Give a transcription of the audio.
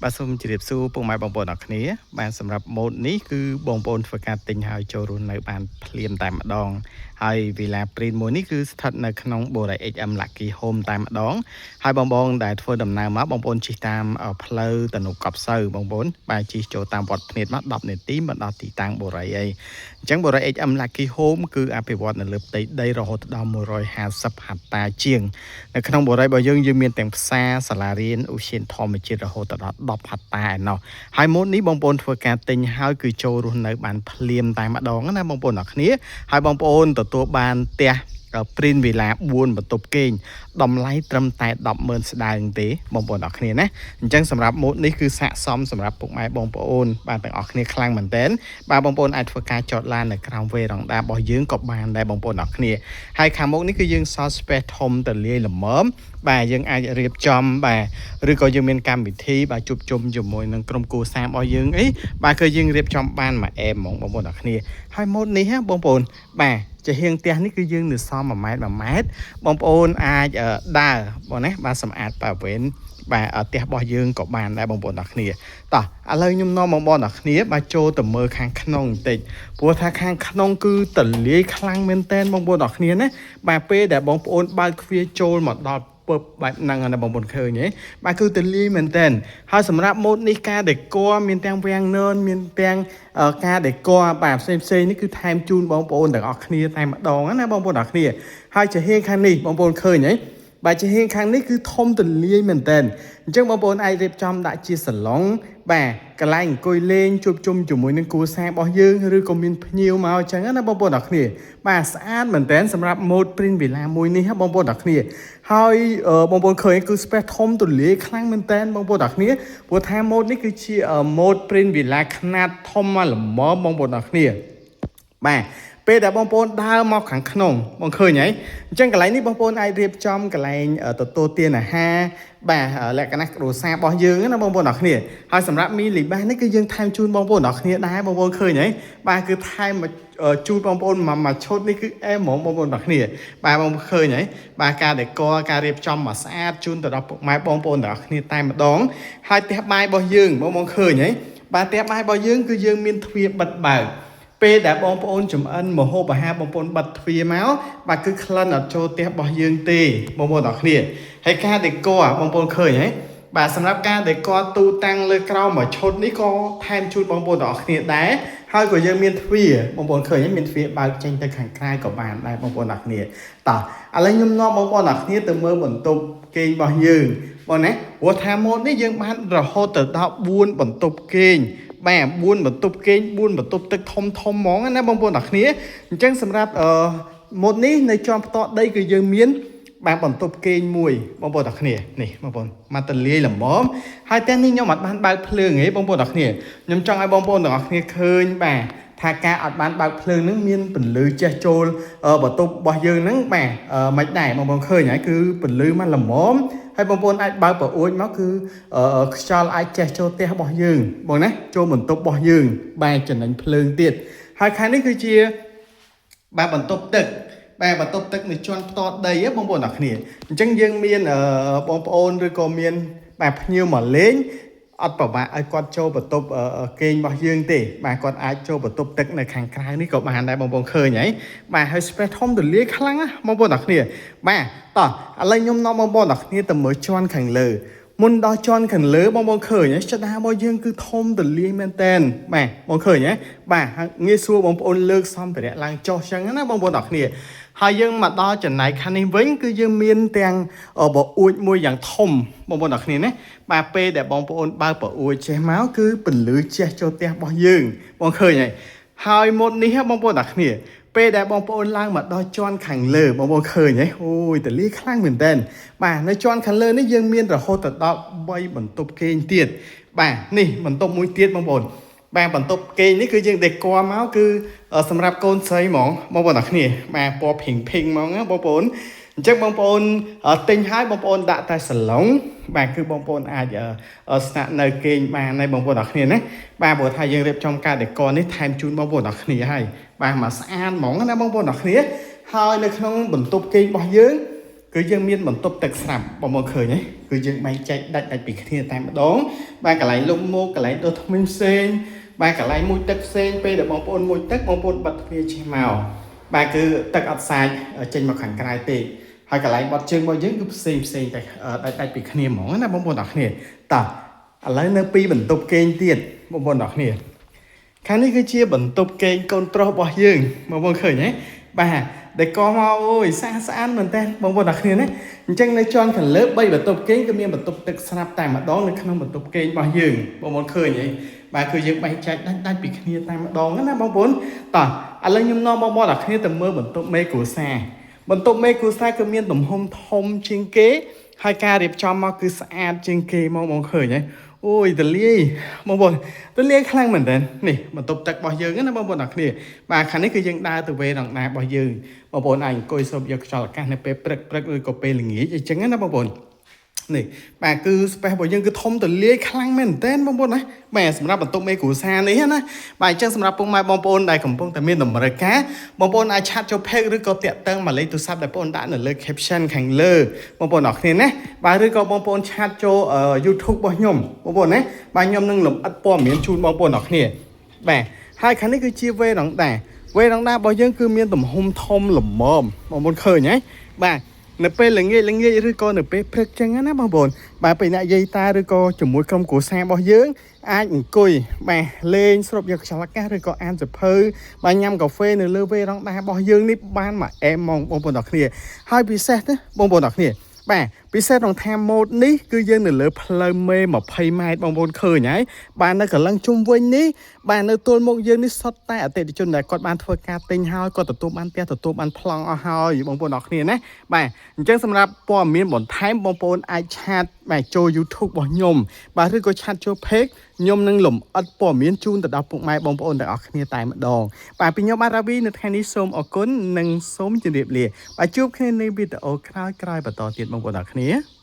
បាទសូមជម្រាបសួរពុកម៉ែបងប្អូនអរគ្នាបាទសម្រាប់ម៉ូតនេះគឺបងប្អូនធ្វើការទិញហើយចូលរស់នៅបានភ្លាមតែម្ដងហើយវីឡាព្រីនមួយនេះគឺស្ថិតនៅក្នុង Bora HM Lucky Home តែម្ដងហើយបងបងដែលធ្វើដំណើរមកបងប្អូនជិះតាមផ្លូវតនុកប់សូវបងប្អូនបាទជិះចូលតាមវត្តភ្នៀតមក10នាទីមកដល់ទីតាំង Bora អីអញ្ចឹង Bora HM Lucky Home គឺអភិវឌ្ឍនៅលើផ្ទៃដីរហូតដល់150ហិកតាជាង នៅក្នុងបរិយារបស់យើងយើងមានទាំងផ្សារសាលារៀនឧទ្យានធម្មជាតិរហូតដល់10ហិកតាឯណោះហើយម៉ូតនេះបងប្អូនធ្វើការទិញហើយគឺចូលរស់នៅបានភ្លាមតែម្ដងណាបងប្អូនអរគ្នាហើយបងប្អូនទទួលបានផ្ទះព្រីនវីឡា4បន្ទប់គេងតម្លៃត្រឹមតែ100,000ស្ដើងទេបងប្អូនអរគ្នាណាអញ្ចឹងសម្រាប់ម៉ូតនេះគឺស័ក្តិសមសម្រាប់ពុកម៉ែបងប្អូនបាទទាំងអស់គ្នាខ្លាំងមែនទែនបាទបងប្អូនអាចធ្វើការចតឡាននៅក្រោមវេរ៉ង់ដារបស់យើងក៏បានដែរបងប្អូនអរគ្នាហើយខាងមុខនេះគឺយើងសល់ space ធំទលាយល្មមបាទយើងអាចរៀបចំបាទឬក៏យើងមានកម្មវិធីបាទជួបជុំជាមួយនឹងក្រុមគ្រួសាររបស់យើងអីបាទគឺយើងរៀបចំបានមួយអែមហ្មងបងប្អូនអរគ្នាហើយម៉ូតនេះហ៎បងប្អូនបាទជាហៀងផ្ទះនេះគឺយើងនៅសល់1ម៉ែត្រ1ម៉ែត្របងប្អូនអាចដើរបងណាបាទសម្អាតបរិវេណបាទផ្ទះរបស់យើងក៏បានដែរបងប្អូនអរគ្នាតោះឥឡូវខ្ញុំនាំបងប្អូនអរគ្នាបាទចូលទៅមើលខាងក្នុងបន្តិចព្រោះថាខាងក្នុងគឺតលាយខ្លាំងមែនតែនបងប្អូនអរគ្នាណាបាទពេលដែលបងប្អូនបើកទ្វារចូលមកដល់ពើបែបហ្នឹងណាបងប្អូនឃើញទេបាទគឺតលាយមែនតែនហើយសម្រាប់ម៉ូតនេះការ decor មានទាំងវាំងននមានទាំងការ decor បាទផ្សេងផ្សេងនេះគឺថែមជូនបងប្អូនទាំងអស់គ្នាតែម្ដងណាបងប្អូនអរគ្នាហើយជាហៀងខាងនេះបងប្អូនឃើញទេបាទជាហៀងខាងនេះគឺធំទលាយមែនតើអញ្ចឹងបងប្អូនអាចរៀបចំដាក់ជាសាឡុងបាទកន្លែងអង្គុយលេងជួបជុំជាមួយនឹងគ្រួសាររបស់យើងឬក៏មានភ្ញៀវមកអញ្ចឹងណាបងប្អូនអរគ្នាបាទស្អាតមែនតើសម្រាប់ mode print villa មួយនេះបងប្អូនអរគ្នាហើយបងប្អូនឃើញគឺ space ធំទលាយខ្លាំងមែនតើបងប្អូនអរគ្នាព្រោះថា mode នេះគឺជា mode print villa ខ្នាតធំមកល្មមបងប្អូនអរគ្នាបាទពេលដែលបងប្អូនដើរមកខាងក្នុងបងឃើញហើយអញ្ចឹងកន្លែងនេះបងប្អូនអាចរៀបចំកន្លែងទទួលទានអាហារបាទលក្ខណៈគ្រួសាររបស់យើងណាបងប្អូនអរគ្នាហើយសម្រាប់mini bar នេះគឺយើងថែមជូនបងប្អូនអរគ្នាដែរបងប្អូនឃើញហើយបាទគឺថែមមកជូនបងប្អូនមួយមួយឈុតនេះគឺអែមហ្មងបងប្អូនអរគ្នាបាទបងឃើញហើយបាទការ decor ការរៀបចំមកស្អាតជូនទៅដល់ពុកម៉ែបងប្អូនទាំងអស់គ្នាតែម្ដងហើយផ្ទះបាយរបស់យើងបងប្អូនឃើញហើយបាទផ្ទះបាយរបស់យើងគឺយើងមានទ្វារបិទបើកពេលដែលបងប្អូនចំអិនម្ហូបអាហារបងប្អូនបិទទ្វារមកបាទគឺក្លិនអត់ចូលផ្ទះរបស់យើងទេបងប្អូនទាំងគ្នាហើយការ decor បងប្អូនឃើញហ៎បាទសម្រាប់ការ decor ទូតាំងលើក្រោមមួយឈុតនេះក៏ថែមជូនបងប្អូនទាំងអស់គ្នាដែរហើយក៏យើងមានទ្វារបងប្អូនឃើញមានទ្វារបើកចេញទៅខាងក្រៅក៏បានដែរបងប្អូនទាំងគ្នាតោះឥឡូវខ្ញុំនាំបងប្អូនទាំងគ្នាទៅមើលបន្ទប់គេងរបស់យើងបងណាព្រោះថាម៉ូតនេះយើងបានរហូតទៅដល់4បន្ទប់គេងបាទ4បន្ទប់គេង4បន្ទប់ទឹកធំធំហ្មងណាបងប្អូនទាំងគ្នាអញ្ចឹងសម្រាប់អឺម៉ូតនេះនៅជាន់ផ្ទាល់ដីគឺយើងមានបាទបន្ទប់គេងមួយបងប្អូនទាំងគ្នានេះបងប្អូនមកតលាយល្មមហើយទាំងនេះខ្ញុំអត់បានបើកភ្លើងទេបងប្អូនទាំងគ្នាខ្ញុំចង់ឲ្យបងប្អូនទាំងអស់គ្នាឃើញបាទថាការអត់បានបើកភ្លើងហ្នឹងមានពន្លឺចេះចូលបន្ទប់របស់យើងហ្នឹងបាទមិនដែរបងប្អូនឃើញហើយគឺពន្លឺមកល្មមហើយបងប្អូនអាចបើកបង្អួចមកគឺខ្យល់អាចចេះចូលផ្ទះរបស់យើងបងណាចូលបន្ទប់របស់យើងបាទចំណេញភ្លើងទៀតហើយខាងនេះគឺជាបាទបន្ទប់ទឹកបាទបន្ទប់ទឹកនៅជាន់ផ្ទាល់ដីហ៎បងប្អូនអរគ្នាអញ្ចឹងយើងមានបងប្អូនឬក៏មានបាទភ្ញៀវមកលេងអត់ប្របាក់ឲ្យគាត់ចូលបន្ទប់គេងរបស់យើងទេបាទគាត់អាចចូលបន្ទប់ទឹកនៅខាងក្រៅនេះក៏បានដែរបងប្អូនឃើញហើយបាទហើយ space ធំទូលាយខ្លាំងណាស់បងប្អូនអរគ្នាបាទតោះឥឡូវខ្ញុំនាំបងប្អូនអរគ្នាទៅមើលជាន់ខាងលើមុនដល់ជាន់ខាងលើបងប្អូនឃើញចដារបស់យើងគឺធំទូលាយមែនតែនបាទបងឃើញហ៎បាទងាយស្រួលបងប្អូនលើកសម្ភារៈឡើងចុះចឹងណាបងប្អូនអរគ្នាហើយយើងមកដល់ចំណែកខាងនេះវិញគឺយើងមានទាំងបអួចមួយយ៉ាងធំបងប្អូនអរគ្នាណាបាទពេលដែលបងប្អូនបើកបអួចចេះមកគឺពន្លឺជះចូលផ្ទះរបស់យើងបងឃើញហើយហើយមុននេះបងប្អូនអរគ្នាពេលដែលបងប្អូនឡើងមកដល់ជាន់ខាងលើបងប្អូនឃើញហ៎អូយតលីខ្លាំងមែនតើបាទនៅជាន់ខាងលើនេះយើងមានរហូតទៅដល់3បន្ទប់គេងទៀតបាទនេះបន្ទប់មួយទៀតបងប្អូនបាទបន្ទប់គេងនេះគឺយើង decor មកគឺសម្រាប់កូនស្រីហ្មងបងប្អូនទាំងគ្នាបាទពណ៌ភីងភីងហ្មងណាបងប្អូនអញ្ចឹងបងប្អូនទិញហើយបងប្អូនដាក់តែសាឡុងបាទគឺបងប្អូនអាចស្នាក់នៅគេងបានហើយបងប្អូនទាំងគ្នាណាបាទព្រោះថាយើងរៀបចំការ decor នេះថែមជូនបងប្អូនទាំងគ្នាហើយបាទមកស្អាតហ្មងណាបងប្អូនទាំងគ្នាហើយនៅក្នុងបន្ទប់គេងរបស់យើង គឺយើងមានបន្ទប់ទឹកស្រាប់បងប្អូនឃើញទេគឺយើងបែងចែកដាច់ដាច់ពីគ្នាតែម្ដងបាទកន្លែងលុបមុខកន្លែងដុសធ្មេញផ្សេងបាទកន្លែងមុជទឹកផ្សេងពេលដែលបងប្អូនមុជទឹកបងប្អូនបិទទ្វារចេះមកបាទគឺទឹកអត់សាចចេញមកខាងក្រៅទេហើយកន្លែងបត់ជើងរបស់យើងគឺផ្សេងផ្សេងតែដាច់ដាច់ពីគ្នាហ្មងណាបងប្អូនទាំងគ្នាតោះឥឡូវនៅពីបន្ទប់គេងទៀតបងប្អូនទាំងគ្នា ខាងនេះគឺជាបន្ទប់គេងកូនប្រុសរបស់យើងបងប្អូនឃើញទេបាទដែលកមកអូយស្អាតស្អាតមែនតើបងប្អូនទាំងគ្នាណាអញ្ចឹងនៅជាន់ខាងលើ3បន្ទប់គេងគឺមានបន្ទប់ទឹកស្រាប់តែម្ដងនៅក្នុងបន្ទប់គេងរបស់យើងបងប្អូនឃើញទេបាទគឺយើងបែងចែកដាច់ដាច់ពីគ្នាតែម្ដងណាបងប្អូនតោះឥឡូវខ្ញុំនាំបងប្អូនទាំងគ្នាទៅមើលបន្ទប់មេគ្រួសារបន្ទប់មេគ្រួសារគឺមានទំហំធំជាងគេហើយការរៀបចំមកគឺស្អាតជាងគេមកបងឃើញទេអូយតលាយបងប្អូនតលាយខ្លាំងមែនតើនេះបន្ទប់ទឹករបស់យើងណាបងប្អូនទាំងគ្នាបាទខាងនេះគឺយើងដើរទៅវេរ៉ង់ដារបស់យើងបងប្អូនអាចអង្គុយស្រូបយកខ្យល់អាកាសនៅពេលព្រឹកព្រឹកឬក៏ពេលល្ងាចអញ្ចឹងណាបងប្អូននេះបាទគឺ space របស់យើងគឺធំទលាយខ្លាំងមែនទែនបងប្អូនណាបាទសម្រាប់បន្ទប់មេគ្រួសារនេះណាបាទអញ្ចឹងសម្រាប់ពុកម៉ែបងប្អូនដែលកំពុងតែមានតម្រូវការបងប្អូនអាច chat ចូល page ឬក៏តាក់ទងមកលេខទូរស័ព្ទដែលបងប្អូនដាក់នៅលើ caption ខាងលើបងប្អូនអរគ្នាណាបាទឬក៏បងប្អូន chat ចូល YouTube របស់ខ្ញុំបងប្អូនណាបាទខ្ញុំនឹងលម្អិតព័ត៌មានជូនបងប្អូនអរគ្នាបាទហើយខាងនេះគឺជាវេរ៉ង់ដាវេរ៉ង់ដារបស់យើងគឺមានទំហំធំល្មមបងប្អូនឃើញហ៎បាទនៅពេលល្ងាចល្ងាចឬក៏នៅពេលព្រឹកចឹងណាបងប្អូនបាទពេលអ្នកយាយតាឬក៏ជាមួយក្រុមគ្រួសាររបស់យើងអាចអង្គុយបាទលេងស្រូបយកខ្យល់អាកាសឬក៏អានសៀវភៅបាទញ៉ាំកាហ្វេនៅលើវេរ៉ង់ដារបស់យើងនេះបានមកអែមហ្មងបងប្អូនទាំងគ្នាហើយពិសេសណាបងប្អូនទាំងគ្នាបាទពិសេសក្នុងថាម៉ូតនេះគឺយើងនៅលើផ្លូវមេ20ម៉ែត្របងប្អូនឃើញហើយបាទនៅកន្លងជុំវិញនេះបាទនៅទល់មុខយើងនេះសុទ្ធតែអតិថិជនដែលគាត់បានធ្វើការទិញហើយគាត់ទទួលបានផ្ទះទទួលបានប្លង់អស់ហើយបងប្អូនទាំងគ្នាណាបាទអញ្ចឹងសម្រាប់ព័ត៌មានបន្ថែមបងប្អូនអាច chat បាទចូល YouTube របស់ខ្ញុំបាទឬក៏ chat ចូល page ខ្ញុំនឹងលម្អិតព័ត៌មានជូនទៅដល់ពុកម៉ែបងប្អូនទាំងអស់គ្នាតែម្ដងបាទពីខ្ញុំបាទរាវីនៅថ្ងៃនេះសូមអរគុណនិងសូមជម្រាបលាបាទជួបគ្នានៅវីដេអូក្រោយៗបន្តទៀតបងប្អូនទាំងអស់គ្នា។